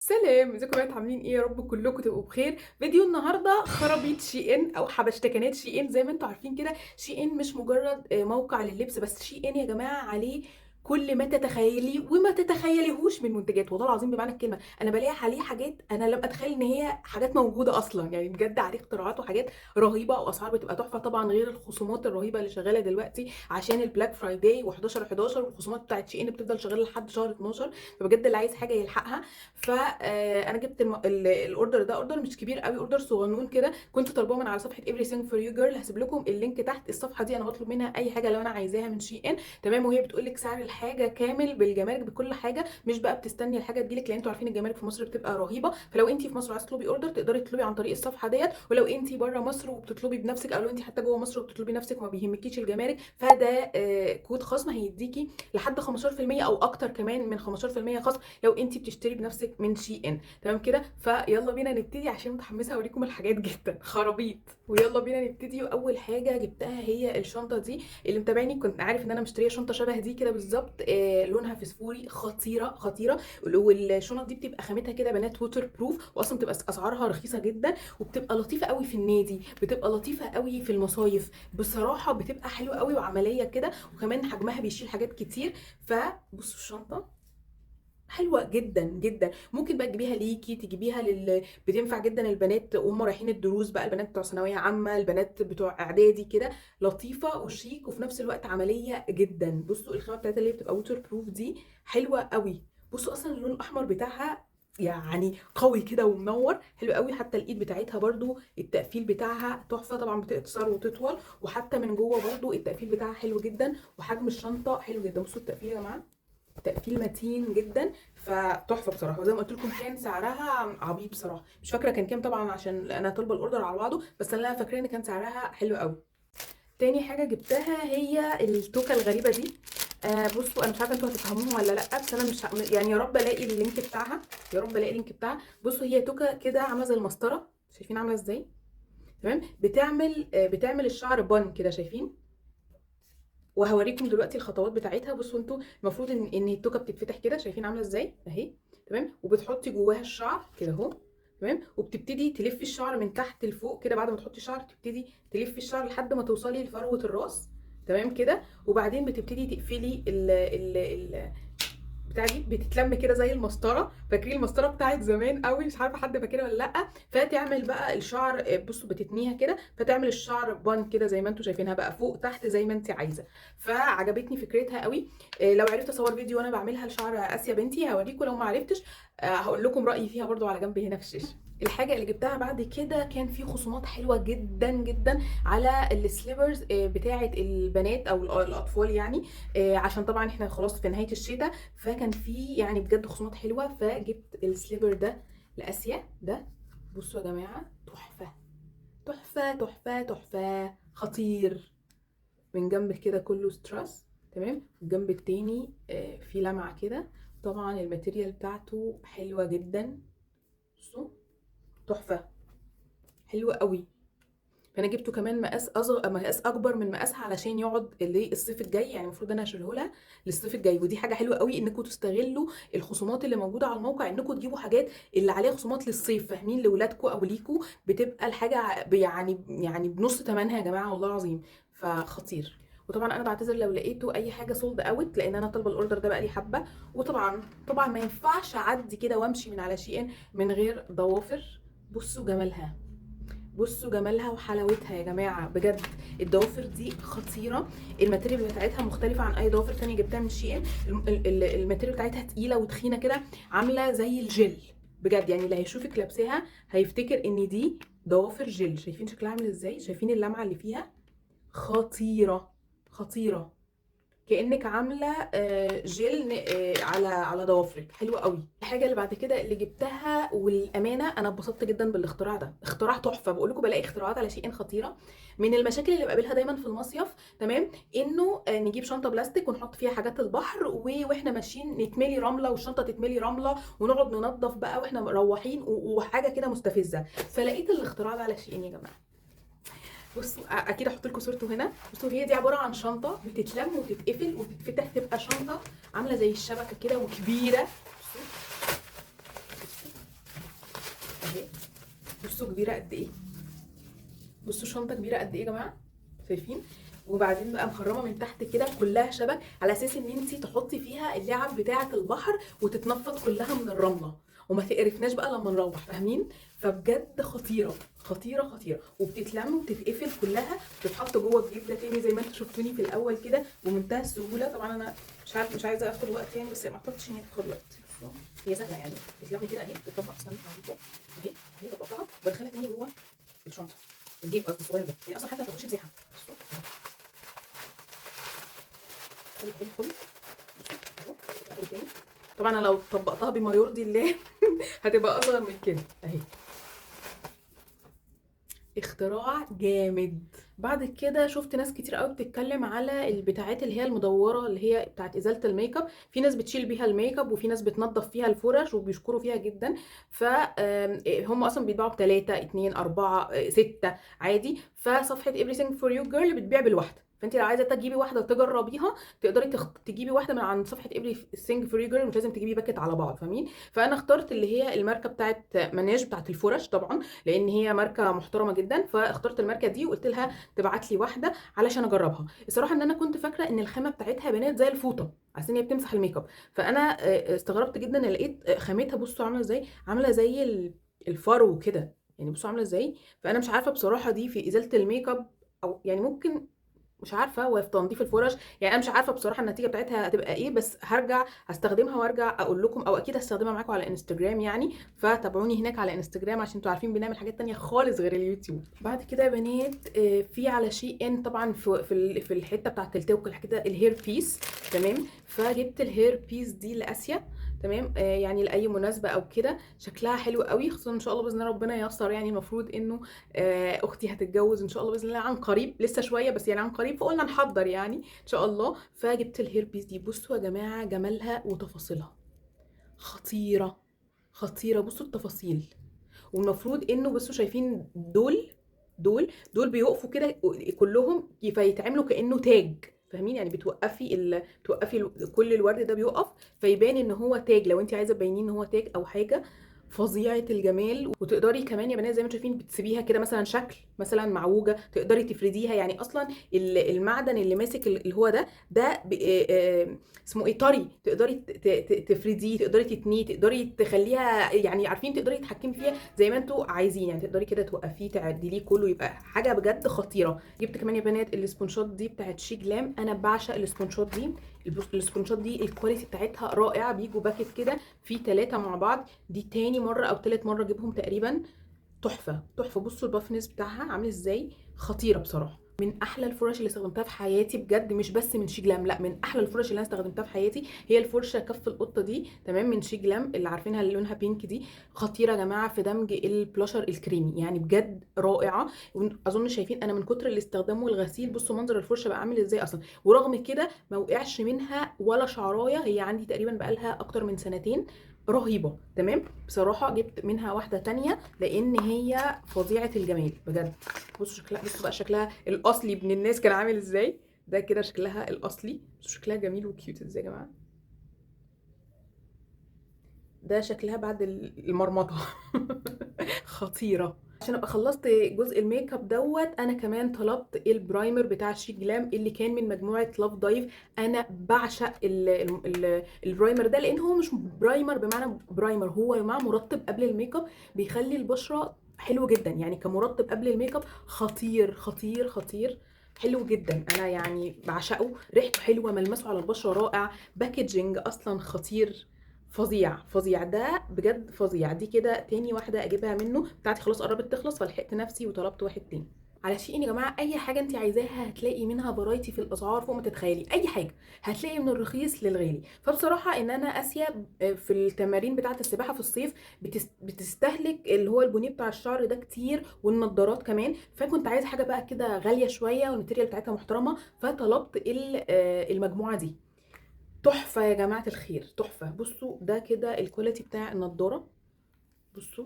سلام، ازيكم يا بنات؟ عاملين ايه؟ يا رب كلكم تبقوا بخير. فيديو النهارده خرابيط شي ان او حبشتكنات شي ان. زي ما انتم عارفين كده، شي ان مش مجرد موقع لللبس بس. شي ان يا جماعة عليه كل ما تتخيلي وما تتخيليهوش من منتجات، والله العظيم بمعنى الكلمة انا بلاقي عليه حاجات انا لم اتخيل ان هي حاجات موجودة اصلا. بجد عليه اختراعات وحاجات رهيبة واسعار بتبقى تحفة، طبعا غير الخصومات الرهيبة اللي شغالة دلوقتي عشان ال Black Friday و11/11، والخصومات بتاعت شي ان بتفضل شغالة لحد شهر 12. فبجد اللي عايز حاجة يلحقها. انا جبت ال order ده، order مش كبير قوي، order صغنون كده، كنت طالباه من على صفحة everything for you girl. هسيب لكم ال link تحت. الصفحة دي انا بطلب منها اي حاجة لو انا عايزاها من شي ان، تمام؟ وهي بتقول لك سعر الحاجة كامل بالجمارك بكل حاجة، مش بقى بتستني الحاجة تجيلك، لان انتوا عارفين الجمارك في مصر بتبقى رهيبة. فلو انت في مصر عايزه تطلبي order تقدري تطلبي عن طريق الصفحة ديت، ولو انت بره مصر وبتطلبي بنفسك، او لو انت حتى جوه مصر وبتطلبي نفسك وما بيهمكيش الجمارك، فده كود خصم هيديكي لحد خمستاشر في المية او اكتر كمان من خمستاشر في المية خصم لو انت بتشتري بنفسك من شي ان، تمام كده؟ فيلا بينا نبتدي عشان متحمسة اوريكم الحاجات جدا خرابيط. ويلا بينا نبتدي. واول حاجة جبتها هي الشنطة دي. اللي متابعني كنت عارف ان انا مشتريه شنطه شبه دي كده بالظبط، لونها فسفوري، خطيرة خطيرة. والشنط دي بتبقى خامتها كده بنات waterproof، واصلا بتبقى اسعارها رخيصة جدا، وبتبقى لطيفة قوي في النادي، بتبقى لطيفة قوي في المصايف، بصراحة بتبقى حلوة قوي وعملية كده، وكمان حجمها بيشيل حاجات كتير. فبصوا الشنطة حلوة جدا جدا، ممكن بقى تجيبيها ليكي، تجيبيها بتنفع جدا البنات وهم رايحين الدروس بقى، البنات بتوع ثانوية عامة، البنات بتوع اعدادي كده، لطيفة وشيك وفي نفس الوقت عملية جدا. بصوا الخامة بتاعتها اللي بتبقى waterproof دي حلوة قوي. بصوا اصلا اللون الاحمر بتاعها قوي كده ومنور، حلو قوي. حتى الايد بتاعتها برضو التقفيل بتاعها تحفة، طبعا بتقصر وتطول، وحتى من جوه برضو التقفيل بتاعها حلو جدا، وحجم الشنطة حلو جدا. بصوا التقفيل يا جماعة، تقفيل متين جدا، فتحفه بصراحة. وزي ما قلت لكم كان سعرها عبيط بصراحة، مش فاكره كان كام طبعا عشان انا طالبه ال order على بعضه، بس انا فاكره ان كان سعرها حلو قوي. تاني حاجة جبتها هي التوكه الغريبة دي. بصوا انا مش عارفه انتوا هتفهموها ولا لا، بس انا مش يعني يا رب الاقي ال link بتاعها، يا رب الاقي ال link بتاعها. بصوا هي توكه كده عامله زي المسطره، شايفين عامله ازاي؟ تمام. بتعمل الشعر bun كده، شايفين؟ وهوريكم دلوقتي الخطوات بتاعتها. بصوا انتوا المفروض ان التوكه بتتفتح كده، شايفين عامله ازاي اهي، تمام؟ وبتحطي جواها الشعر كده اهو، تمام؟ وبتبتدي تلفي الشعر من تحت لفوق كده، بعد ما تحطي الشعر تبتدي تلفي الشعر لحد ما توصلي لفروه الراس، تمام كده؟ وبعدين بتبتدي تقفلي ال بتاع دي، بتتلم كده زي المسطره، فاكرين المسطره بتاعت زمان قوي؟ مش عارفه حد فاكرها ولا لا. فتعمل بقى الشعر، بصوا بتتنيها كده، فتعمل الشعر بان كده زي ما انتم شايفينها بقى، فوق تحت زي ما انت عايزه. فعجبتني فكرتها قوي. لو عرفت اصور فيديو وانا بعملها لشعر اسيا بنتي هوريكم، لو ما عرفتش، هقول لكم رايي فيها برضو على جنب هنا في الشاشة. الحاجة اللي جبتها بعد كده كان في خصومات حلوة جدا جدا على ال slippers، بتاعه البنات او الاطفال عشان طبعا احنا خلاص في نهاية الشتاء، فكان في بجد خصومات حلوة. فجبت ال slipper ده لاسيا ده، بصوا يا جماعة تحفة تحفة تحفة تحفة، خطير. من جنب كده كله ستراس، تمام؟ والجنب التاني، في لمعة كده، طبعا ال material بتاعته حلوة جدا، بصوا تحفة حلوة قوي. فانا جبته كمان مقاس اصغر، مقاس اكبر من مقاسها علشان يقعد للصيف الجاي، المفروض انا هشيله لها للصيف الجاي. ودي حاجة حلوة قوي انكم تستغلوا الخصومات اللي موجودة على الموقع، انكم تجيبوا حاجات اللي عليها خصومات للصيف، فاهمين؟ لاولادكم او ليكم بتبقى الحاجة بنص ثمنها يا جماعة والله العظيم، فخطير. وطبعا انا بعتذر لو لقيتوا اي حاجة sold out، لان انا طالبه ال order ده بقالي حبه. وطبعا ما ينفعش اعدي كده وامشي من على شي ان من غير ضوافر. بصوا جمالها، بصوا جمالها وحلاوتها يا جماعة، بجد الضوافر دي خطيرة. ال material بتاعتها مختلفة عن اي ضوافر تانية جبتها من شي ان. ال material بتاعتها تقيلة وتخينه كده، عامله زي الجل بجد، اللي هيشوفك لابساها هيفتكر ان دي ضوافر جل. شايفين شكلها عامل ازاي؟ شايفين اللمعة اللي فيها؟ خطيرة خطيرة، كانك عامله، جل، على ضوافرك، حلوة قوي. الحاجة اللي بعد كده اللي جبتها، والامانة انا اتبسطت جدا بالاختراع ده، اختراع تحفة. بقول لكم بلاقي اختراعات على شي ان خطيرة. من المشاكل اللي بقابلها دايما في المصيف، تمام، انه، نجيب شنطه بلاستيك ونحط فيها حاجات البحر، واحنا ماشيين نتملي رملة والشنطه تتملي رملة، ونقعد ننظف بقى واحنا مروحين، وحاجه كده مستفزة. فلقيت الاختراع ده على شي ان يا جماعة. بصوا، اكيد احط لكم صورته هنا. بصوا هي دي عبارة عن شنطه بتتلم وتتقفل وتتفتح، تبقى شنطه عامله زي الشبكة كده وكبيره. بصوا اهي. بصوا كبيرة قد ايه، بصوا شنطه كبيرة قد ايه يا جماعة، شايفين؟ وبعدين بقى مخرمة من تحت كده كلها شبك، على اساس ان انتي تحطي فيها اللعب بتاعه البحر وتتنفض كلها من الرملة وما تقرفناش بقى لما نروح، فاهمين؟ فبجد خطيرة خطيرة خطيرة، وبتتلم وبتتقفل كلها، بتتحط جوه الجيب ده تاني زي ما انتوا شفتوني في الاول كده بمنتهى السهولة. طبعا انا مش عارفه، مش عايزه اخد وقت يعني، بس ما اعتقدش ان هي تاخد وقت. هي سهلة يعني، بتتلم كده اهي، بتطبق. استنى اهي اهي، طبقتها وبدخلها تاني جوه الشنطة، الجيب قصدي الصغير ده، يعني اصلا حتى ما تاخدش مساحة. طبعا انا لو طبقتها بما يرضي الله هتبقى اصغر من كده اهي. اختراع جامد. بعد كده شفت ناس كتير قوي بتتكلم على البتاعات اللي هي المدوره اللي هي بتاعت ازالة الميك اب، في ناس بتشيل بيها الميك اب وفي ناس بتنظف فيها الفرش وبيشكروا فيها جدا. ف هم اصلا بيتباعوا ب3 2 4 6 عادي. فصفحه everything for you girl بتبيع بالواحده، فانت لو عايزه تجيبي واحدة تجربيها تقدري تجيبي واحدة من عند صفحة everything for you girl، مش لازم تجيبي packet على بعض، فاهمين؟ فانا اخترت اللي هي الماركة بتاعت ماناج بتاعت الفرش طبعا، لان هي ماركة محترمه جدا، فاخترت الماركة دي وقلت لها تبعت لي واحدة علشان اجربها. الصراحة ان انا كنت فاكره ان الخامة بتاعتها بنات زي الفوطه عشان هي بتمسح الميك اب، فانا استغربت جدا ان لقيت خامتها، بصوا عامله ازاي، عامله زي الفرو كده يعني، بصوا عامله ازاي. فانا مش عارفه بصراحة دي في ازالة الميك اب او يعني ممكن، مش عارفه، وفي تنظيف الفرش يعني، انا مش عارفه بصراحة النتيجة بتاعتها هتبقى ايه، بس هرجع هستخدمها وارجع اقول لكم، او اكيد هستخدمها معاكم على انستجرام يعني، فتابعوني هناك على انستجرام عشان انتوا عارفين بنعمل حاجات تانية خالص غير اليوتيوب. بعد كده يا بنات في على SHEIN طبعا في الحتة بتاعت التوك والحاجات ده ال hair piece، تمام؟ فجبت ال hair piece دي لاسيا، تمام؟ يعني لاي مناسبة او كده، شكلها حلو قوي، خصوصا ان شاء الله باذن الله ربنا ييسر يعني، المفروض انه اختي هتتجوز ان شاء الله باذن الله عن قريب، لسه شوية بس يعني عن قريب، فقلنا نحضر يعني ان شاء الله. فجبت ال hair piece دي، بصوا يا جماعة جمالها وتفاصيلها خطيرة خطيرة، بصوا التفاصيل. والمفروض انه بصوا شايفين دول دول دول بيقفوا كده كلهم فيتعملوا كانه تاج، فاهمين؟ يعني بتوقفي كل الورد ده بيقف فيبان ان هو تاج، لو انت عايزه تبينيه ان هو تاج او حاجة. فظيعة الجمال. وتقدري كمان يا بنات زي ما انتم شايفين بتسيبيها كده مثلا شكل مثلا معوجة، تقدري تفرديها يعني. اصلا المعدن اللي ماسك اللي هو ده، ده اسمه ايه، طري، تقدري تفرديه، تقدري تتنيه، تقدري تخليها يعني، عارفين تقدري تتحكمي فيها زي ما انتوا عايزين يعني، تقدري كده توقفيه تعدليه كله، يبقى حاجة بجد خطيرة. جبت كمان يا بنات الاسبونشات دي بتاعت SHEGLAM، انا بعشق الاسبونشات دي. الاسبونشات دي ال quality بتاعتها رائعة، بيجوا packet كده في 3 مع بعض، دي تاني مرة او تالت مرة اجيبهم تقريبا، تحفة تحفة. بصوا ال puffiness بتاعها عامل ازاي، خطيرة بصراحة. من احلى الفرش اللي استخدمتها في حياتي بجد، مش بس من SHEGLAM، لا من احلى الفرش اللي انا استخدمتها في حياتي هي الفرشة كف القطة دي، تمام؟ من SHEGLAM اللي عارفينها اللي لونها pink دي، خطيرة يا جماعة في دمج البلاشر الكريمي، يعني بجد رائعة. اظن شايفين انا من كتر الاستخدام والغسيل بصوا منظر الفرشة بقى عامل ازاي اصلا، ورغم كده ما وقعش منها ولا شعرايه، هي عندي تقريبا بقالها اكتر من سنتين، رهيبة. تمام؟ بصراحة جبت منها واحدة تانية لان هي فظيعة الجمال بجد. بصوا شكلها، بصوا بقى شكلها الاصلي ابن الناس كان عامل ازاي، ده كده شكلها الاصلي، بصوا شكلها جميل و cute ازاي يا جماعة، ده شكلها بعد المرمطه. خطيرة. عشان ابقى خلصت جزء الميك اب دوت، انا كمان طلبت ال primer بتاع SHEGLAM اللي كان من مجموعة Love Dive. انا بعشق ال primer ده لان هو مش primer بمعنى primer، هو مع مرطب قبل الميك اب، بيخلي البشرة حلو جدا يعني، كمرطب قبل الميك اب خطير خطير خطير، حلو جدا، انا يعني بعشقه، ريحته حلوة، ملمسه على البشرة رائع، packaging اصلا خطير، فظيع فظيع، ده بجد فظيع. دي كده تاني واحدة اجيبها منه، بتاعتي خلاص قربت تخلص فلحقت نفسي وطلبت واحد تاني. على SHEIN يا جماعة اي حاجة انت عايزاها هتلاقي منها variety في الاسعار فوق ما تتخيلي، اي حاجة هتلاقي من الرخيص للغالي. فبصراحة ان انا اسيا في التمارين بتاعه السباحة في الصيف بتستهلك اللي هو البونيه بتاع الشعر ده كتير، والنضارات كمان، فكنت عايزه حاجة بقى كده غالية شوية وال material بتاعتها محترمه، فطلبت المجموعة دي. تحفة يا جماعة الخير، تحفة. بصوا ده كده ال quality بتاع النضارة، بصوا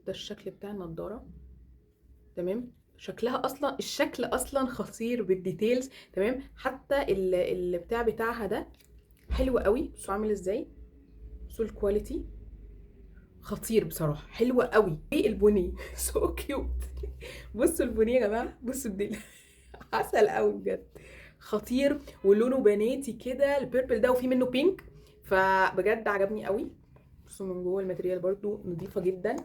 ده الشكل بتاع النضارة، تمام؟ شكلها اصلا، الشكل اصلا خطير بال details، تمام؟ حتى البتاع بتاعها ده حلو قوي، بصوا عامل ازاي، بصوا ال quality خطير بصراحة، حلوة قوي. ايه البونيه so cute. بصوا البونيه يا جماعة، بصوا الديل عسل قوي بجد، خطير. ولونه بناتي كده ال purple ده، وفي منه pink، فبجد عجبني قوي. بصوا من جوه ال material برضو نظيفة جدا،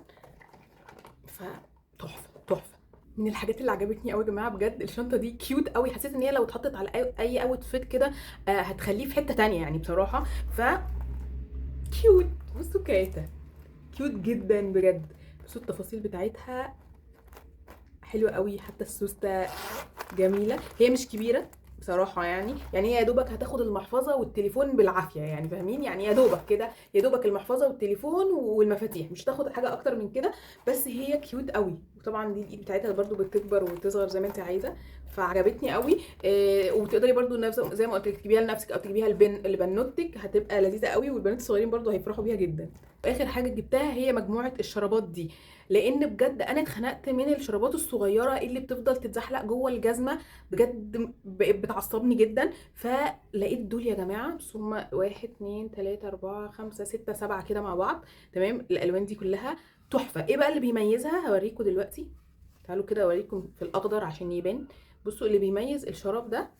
فتحفه تحفة. من الحاجات اللي عجبتني قوي يا جماعة بجد الشنطة دي cute قوي، حسيت ان هي لو اتحطت على اي outfit كده هتخليه في حتة تانية يعني بصراحة. ف cute، بصوا كياته cute جدا بجد. بصوا التفاصيل بتاعتها حلوة قوي، حتى السوسته جميلة. هي مش كبيرة بصراحة يعني هي يا دوبك هتاخد المحفظة والتليفون بالعافية يعني، فاهمين يعني، يا دوبك كده، يا دوبك المحفظة والتليفون والمفاتيح، مش هتاخد حاجة اكتر من كده. بس هي cute قوي، وطبعا دي الايد بتاعتها برضو بتكبر وتصغر زي ما انت عايزه، فعجبتني قوي. وتقدري برضو نفس زي ما قلت لك تجيبيها لنفسك او تجيبيها لبنوتك، هتبقى لذيذة قوي، والبنات الصغيرين برضو هيفرحوا بيها جدا. اخر حاجة جبتها هي مجموعة الشرابات دي، لان بجد انا اتخنقت من الشرابات الصغيرة اللي بتفضل تتزحلق جوه الجزمة، بجد بقت بتعصبني جدا. فلقيت دول يا جماعة، بس هما 1 2 3 4 5 6 7 كده مع بعض، تمام. الالوان دي كلها تحفة. ايه بقى اللي بيميزها؟ هوريكم دلوقتي، تعالوا كده اوريكم في الاخضر عشان يبان. بصوا اللي بيميز الشراب ده،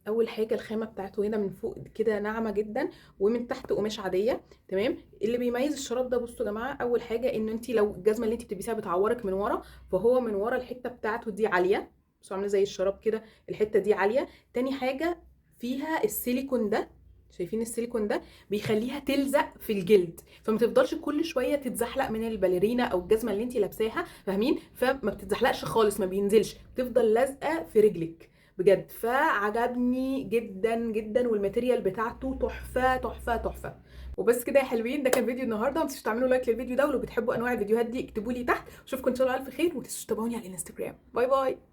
اول حاجة الخامة بتاعته هنا من فوق كده ناعمة جدا، ومن تحت قماش عادية، تمام. اللي بيميز الشراب ده بصوا يا جماعة، اول حاجة ان انت لو الجزمة اللي انت بتلبسيها بتعورك من ورا، فهو من ورا الحتة بتاعته دي عالية، بصوا عامله زي الشراب كده، الحتة دي عالية. تاني حاجة فيها السيليكون ده، شايفين السيليكون ده بيخليها تلزق في الجلد، فما تفضلش كل شوية تتزحلق من الباليرينا او الجزمة اللي انت لابساها، فاهمين؟ فما بتتزحلقش خالص، ما بينزلش، بتفضل لازقه في رجلك بجد. فعجبني جدا جدا، وال material بتاعته تحفة تحفة تحفة. وبس كده يا حلوين، ده كان فيديو النهارده. ما تنسوش تعملوا like للفيديو ده، ولو بتحبوا انواع الفيديوهات دي اكتبوا لي تحت. اشوفكم ان شاء الله الف خير، وما تنسوش تتابعوني على الانستجرام. bye bye.